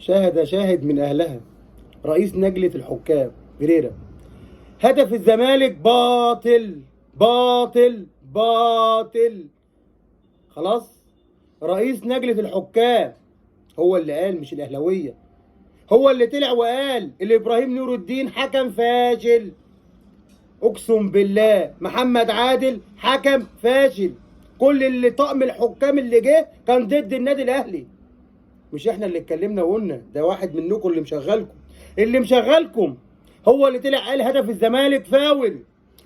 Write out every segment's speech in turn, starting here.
شاهد شاهد من اهلها، رئيس لجنة الحكام بيريرا. هدف الزمالك باطل باطل باطل. خلاص، رئيس لجنة الحكام هو اللي قال، مش الاهلاوية، هو اللي طلع وقال اللي ابراهيم نور الدين حكم فاشل. اقسم بالله محمد عادل حكم فاشل. كل اللي طقم الحكام اللي جه كان ضد النادي الاهلي. مش احنا اللي اتكلمنا وقلنا، ده واحد منكم اللي مشغلكم، اللي مشغلكم هو اللي طلع قال هدف الزمالك فاول.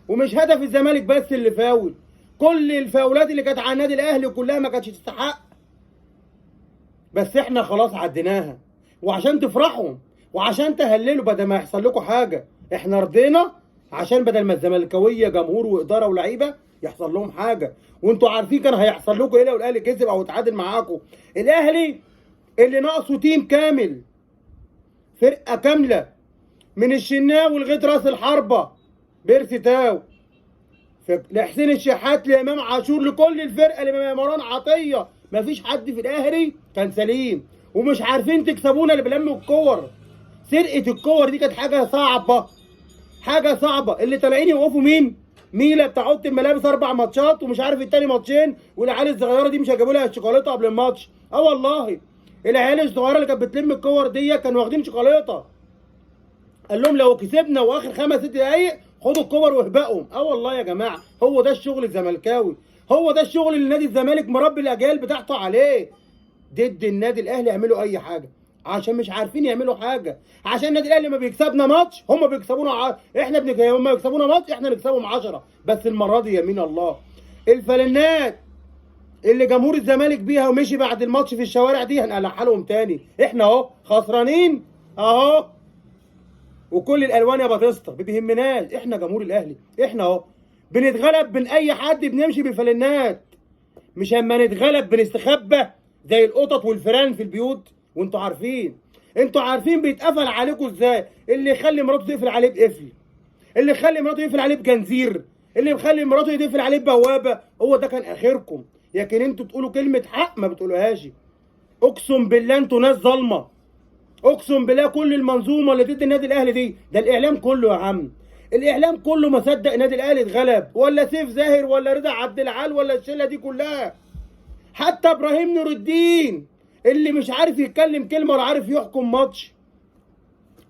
ومش هدف الزمالك بس اللي فاول، كل الفاولات اللي كانت على النادي الاهلي كلها ما كانتش تستحق، بس احنا خلاص عديناها. وعشان تفرحوا وعشان تهللوا بدل ما يحصل لكم حاجة، احنا رضينا عشان بدل ما الزملكاويه جمهور واداره ولعيبة يحصل لهم حاجة. وانتوا عارفين كان هيحصل لكم ايه لو الاهلي كسب او اتعادل معاكم. الاهلي اللي ناقصه team كامل، فرقه كاملة من الشناوي لغاية راس الحربة بيرسي تاو، لحسين الشحات، لامام عاشور، لكل الفرقة، لمروان عطية، مفيش حد في الاهلي كان سليم. ومش عارفين تكسبونا اللي بلم الكور. سرقه الكور دي كانت حاجة صعبة، حاجة صعبة. اللي طالعين يوقفوا مين؟ ميلا بتاع اوضة الملابس 4 ماتشات ومش عارف التاني ماتشين، والعيال الصغيرة دي مش هيجيبوا لها الشوكولاتة قبل الماتش. اه والله العيال الصغيرة اللي كانت بتلم الكور دي كانوا واخدين شوكولاتة. قال لهم لو كسبنا واخر 5 6 دقايق خدوا الكور واهبقوا. اه والله يا جماعة هو ده الشغل الزملكاوي، هو ده الشغل اللي نادي الزمالك مربي الاجيال بتاعته عليه. ضد النادي الاهلي يعملوا اي حاجة عشان مش عارفين يعملوا حاجة، عشان النادي الاهلي ما بيكسبنا ماتش هم بيكسبونا احنا هم بيكسبونا ماتش احنا نكسبهم 10. بس المرة دي يمين الله الفلنات اللي جمهور الزمالك بيها ومشي بعد الماتش في الشوارع دي هنقلعها لهم تاني. احنا اهو خسرانين اهو، وكل الالوان يا باتيستا ما بيهمناش، احنا جمهور الاهلي، احنا اهو بنتغلب من اي حد بنمشي بالفلنات، مش اما نتغلب بنستخبى زي القطط والفيران في البيوت. وانتوا عارفين، انتوا عارفين بيتقفل عليكم ازاي. اللي يخلي مراته تقفل عليه بقفل، اللي يخلي مراته يقفل عليه بجنزير، اللي يخلي مراته تقفل عليه ببوابه، هو ده كان اخركم. لكن انتوا تقولوا كلمة حق ما بتقولوهاش. اقسم بالله انتوا ناس ظالمه، اقسم بالله كل المنظومة اللي ضد النادي الاهلي دي، ده الاعلام كله يا عم، الاعلام كله ما صدق النادي الاهلي اتغلب، ولا سيف زاهر ولا رضا عبد العال ولا الشلة دي كلها. حتى ابراهيم نور الدين اللي مش عارف يتكلم كلمة ولا عارف يحكم ماتش،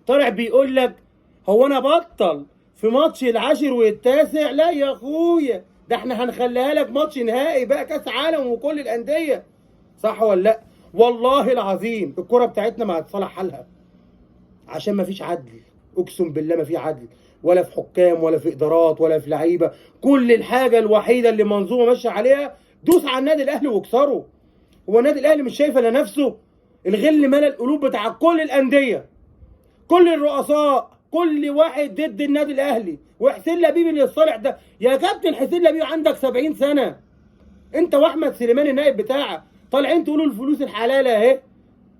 طالع بيقول لك هو انا بطل في ماتش العاشر والتاسع؟ لا يا اخويا، ده احنا هنخليها لك ماتش نهائي بقى، كاس عالم وكل الاندية، صح ولا لا؟ والله العظيم الكره بتاعتنا ما هتصلح حالها، عشان ما فيش عدل. اقسم بالله ما في عدل، ولا في حكام ولا في ادارات ولا في لعيبة. كل الحاجة الوحيدة اللي منظومة ماشية عليها دوس على النادي الاهلي واكسره. هو النادي الاهلي مش شايف الا نفسه؟ الغل ملا القلوب بتاع كل الاندية، كل الرؤساء، كل واحد ضد النادي الاهلي. وحسين لبيب اللي الصالح ده يا كابتن حسين لبيب عندك 70 سنة، انت واحمد سليمان النائب بتاعك طالعين تقولوا الفلوس الحلال اهي.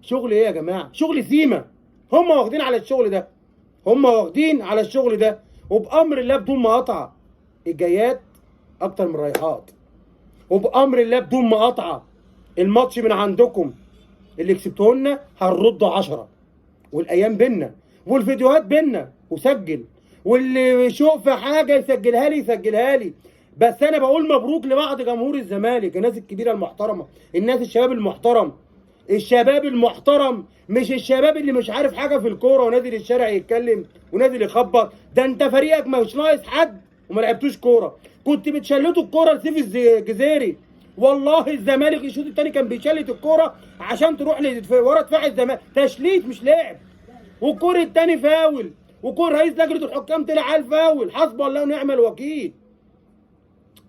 شغل ايه يا جماعة؟ شغل سيما. هم واخدين على الشغل ده، هم واخدين على الشغل ده. وبامر الله بدون مقاطعه الجايات اكتر من رايحات، وبامر الله بدون مقاطعه الماتش من عندكم اللي كسبتوه لنا هنرده 10، والايام بينا والفيديوهات بينا، وسجل، واللي يشوف حاجة يسجلها لي يسجلها لي. بس انا بقول مبروك لبعض جمهور الزمالك، الناس الكبيرة المحترمة، الناس الشباب المحترم، الشباب المحترم، مش الشباب اللي مش عارف حاجة في الكورة ونازل الشارع يتكلم ونازل يخبط. ده انت فريقك مش ناقص حد وما لعبتوش كورة، كنت بتشلتوا الكورة لسيف الجزيري. والله الزمالك الشوط الثاني كان بيشلت الكورة عشان تروح ورا دفاع الزمالك، تشليت مش لعب. والكور الثاني فاول، وكور رئيس لجنة الحكام طلع على الفاول. حسب الله ونعم الوكيل،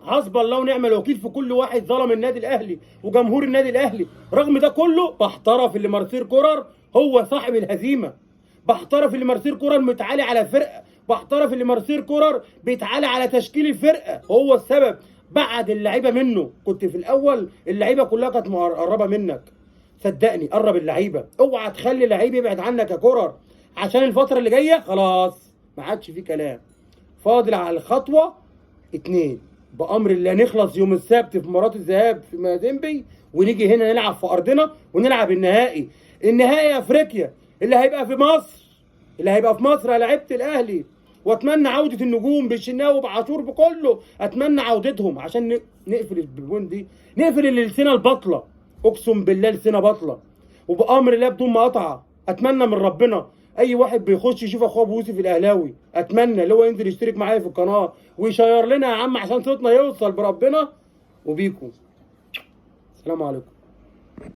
حسب الله ونعم الوكيل في كل واحد ظلم النادي الاهلي وجمهور النادي الاهلي. رغم ده كله بحترف اللي مارسيل كولر هو صاحب الهزيمة، بحترف اللي مارسيل كولر متعالي على فرقه، بحترف اللي مارسيل كولر بيتعالى على تشكيل الفرقة، هو السبب. بعد اللعيبة منه، كنت في الاول اللعيبة كلها كانت مقربة منك، صدقني قرب اللعيبة، اوعى تخلي لعيب يبعد عنك يا كولر، عشان الفترة اللي جاية خلاص ما عادش في كلام. فاضل على الخطوة 2 بامر الله، نخلص يوم السبت في مباراة الذهاب في مازيمبي، ونيجي هنا نلعب في ارضنا ونلعب النهائي. النهائي افريقيا اللي هيبقى في مصر، اللي هيبقى في مصر يا لعيبة الاهلي. واتمنى عوده النجوم بالشناوي بعاشور بكله، اتمنى عودتهم عشان نقفل البون دي، نقفل اللسنة البطلة. اقسم بالله لسنه بطلة، وبامر الله بدون مقاطعه. اتمنى من ربنا اي واحد بيخش يشوف اخوه ابو يوسف الاهلاوي، اتمنى اللي هو ينزل يشترك معايا في القناة ويشير لنا يا عم عشان صوتنا يوصل بربنا وبيكم. السلام عليكم.